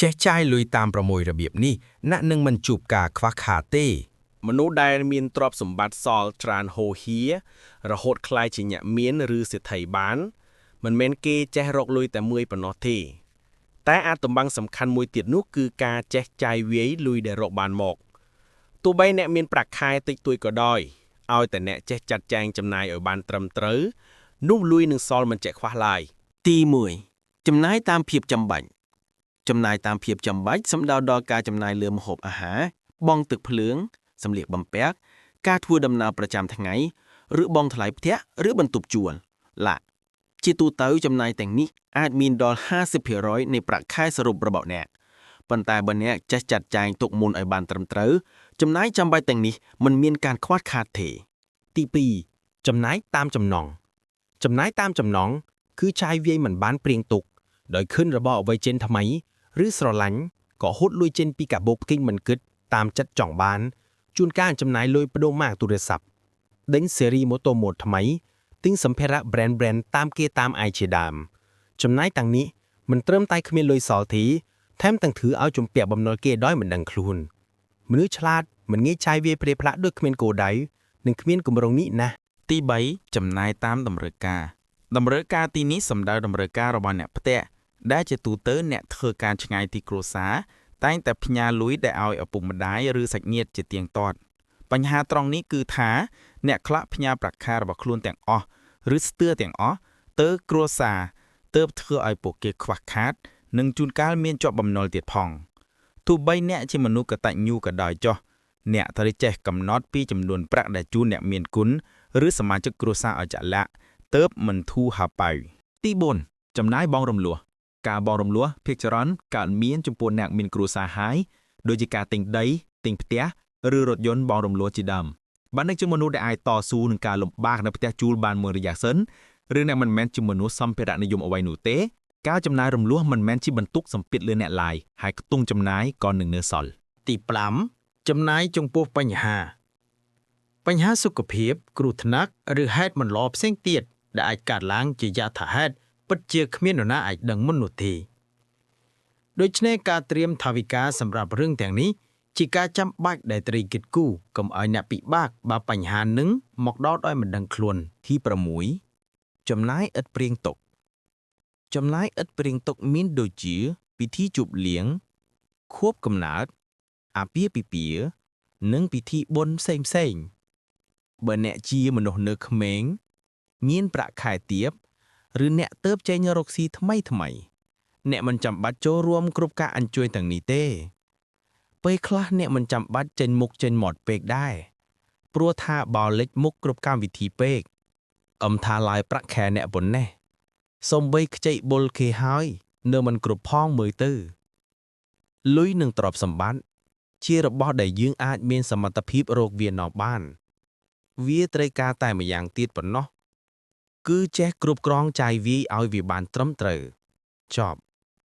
ចេះចាយលុយតាម6របៀបនេះអ្នកនឹងមិនជួបការខ្វះខាតទេ មនុស្សដែលមានទ្រព្យសម្បត្តិសល់ច្រើនហូរហៀរហូតក្លាយជាអ្នកមានឬសេដ្ឋីបាន មិនមែនគេចេះរកលុយតែមួយប៉ុណ្ណោះទេតែអាថ៌កំបាំងសំខាន់មួយទៀតនោះគឺការចេះចាយវាយលុយដែលរកបានមកទោះបីអ្នកមានប្រាក់ខែតិចតួចក៏ដោយឲ្យតែអ្នកចេះចាត់ចែងចំណាយឲ្យបានត្រឹមត្រូវនោះលុយនឹងសល់មិនចេះខ្វះឡើយ ទី1ចំណាយតាមភាពចាំបាច់ចំណាយតាមភាពចាំបាច់សំដៅដល់ការចំណាយលើម្ហូបអាហារបង់ទឹកភ្លើងសម្លៀកបំពាក់ការធ្វើដំណើរប្រចាំថ្ងៃឬបង់ថ្លៃផ្ទះឬបន្ទប់ជួលឡាជាទូទៅចំណាយទាំងនេះអាចមានដល់50%នៃប្រាក់ខែសរុបរបស់អ្នកប៉ុន្តែបើអ្នកចេះចាត់ចែងទុកមុនឲ្យបានត្រឹមត្រូវចំណាយចាំបាច់ទាំងនេះមិនមានការខ្វះខាតទេ ទី2ចំណាយតាមចំណង់ចំណាយតាមចំណង់គឺចាយវាយមិនបានព្រៀងទុកដោយខឿនរបស់អ្វីចេញថ្មីឬស្រឡាញ់ក៏ហូតលុយចេញពីកាបូបគេងមិនគិតតាមចិត្តចង់បានជួនកាលចំណាយលុយបដូរម៉ាកទូរស័ព្ទដេញស៊េរីម៉ូតូម៉ូតថ្មីទិញសម្ភារៈ brand brand តាមគេតាមឯងជាដើមចំណាយទាំងនេះមិនត្រឹមតែគ្មានលុយសល់ទេថែមទាំងធ្វើឲ្យជំពាក់បំណុលគេដោយមិនដឹងខ្លួនមនុស្សឆ្លាតមិនងាយចាយវាយព្រាផ្លាក់ដូចគ្មានគោលដៅនិងគ្មានគម្រោងនេះណាស់ ទី3ចំណាយតាមតម្រូវការតម្រូវការទីនេះសំដៅតម្រូវការរបស់អ្នកផ្ទះដែលជាទូទៅអ្នកធ្វើការឆ្ងាយទីគ្រួសារតែងតែផ្ញើលុយដែលឲ្យឪពុកម្ដាយឬសាច់ញាតិជាទៀងទាត់បញ្ហាត្រង់នេះគឺថាអ្នកខ្លះផ្ញើប្រាក់ខែរបស់ខ្លួនទាំងអស់ឬស្ទើរទាំងអស់ទៅគ្រួសារទើបធ្វើឲ្យពួកគេខ្វះខាត និងជួនកាលមានជាប់បំណុលទៀតផងទោះបីអ្នកជាមនុស្សកតញ្ញូក៏ដោយចុះអ្នកត្រូវចេះកំណត់ពីចំនួនប្រាក់ដែលជូនអ្នកមានគុណ ឬសមាជិកគ្រួសារឲ្យចាក់លាក់ទៅមិនធូរហប៉ៅ ទី4ចំណាយបងរំលោះការបង់រំលោះភាគច្រើនកើតមានចំពោះអ្នកមានគ្រួសារហើយដូចជាការទិញដីទិញផ្ទះឬរថយន្តបងរំលោះជាដើមបាននឹងជាមនុស្សដែលអាចតស៊ូនឹងការលំបាកនៅផ្ទះជួលបានមួយរយៈសិនឬអ្នកមិនមែនជាមនុស្សសម្ភារៈនិយមអ្វីនោះទេការចំណាយរំលោះមិនមែនជាបន្ទុកសម្ពាធលើអ្នកឡើយហើយខ្ទង់ចំណាយក៏នឹងនៅសល់ ទី5ចំណាយចំពោះបញ្ហា បញ្ហាសុខភាពគ្រោះថ្នាក់ឬហេតុមិនល្អផ្សេងទៀតដែលអាចកើតឡើងជាយថាហេតុពិតជាគ្មាននរណាអាចដឹងមុននោះទេដូច្នេះការត្រៀមថវិកាសម្រាប់រឿងទាំងនេះជាការចាំបាច់ដែលត្រូវគិតគូរកុំឲ្យអ្នកពិបាកបើបញ្ហានឹងមកដល់ដោយមិនដឹងខ្លួន ទី6ចំណាយឥតព្រៀងទុកចំណាយឥតព្រៀងទុកមានដូចជា ពិធីជប់លៀងខួបកំណើតអាពាហ៍ពិពាហ៍និងពិធីបុណ្យផ្សេងផ្សេងៗបើអ្នកជាមនុស្សនៅក្មេងមានប្រាក់ខែទាបឬអ្នកទៅបចេញរកស៊ីថ្មីថ្មី អ្នកមិនចាំបាច់ចូលរួមគ្រប់ការអញ្ជើញទាំងនេះទេពេលខ្លះអ្នកមិនចាំបាច់ចេញមុខចេញមាត់ពេកដែរព្រោះថាបើលេចមុខគ្រប់កម្មវិធីពេក អឹមថាឡាយប្រាក់ខែអ្នកប៉ុណ្ណេះសំបីខ្ចីបុលគេហើយ នៅមិនគ្រប់ផងមើលទៅលុយនឹងទ្រព្យសម្បត្តិជារបស់ដែលយើងអាចមានសមត្ថភាពរកវាណបាន វាត្រូវការតែម្យ៉ាងទៀតប៉ុណ្ណោះគឺចេះគ្រប់គ្រងចាយវាយឲ្យវាបានត្រឹមត្រូវចប់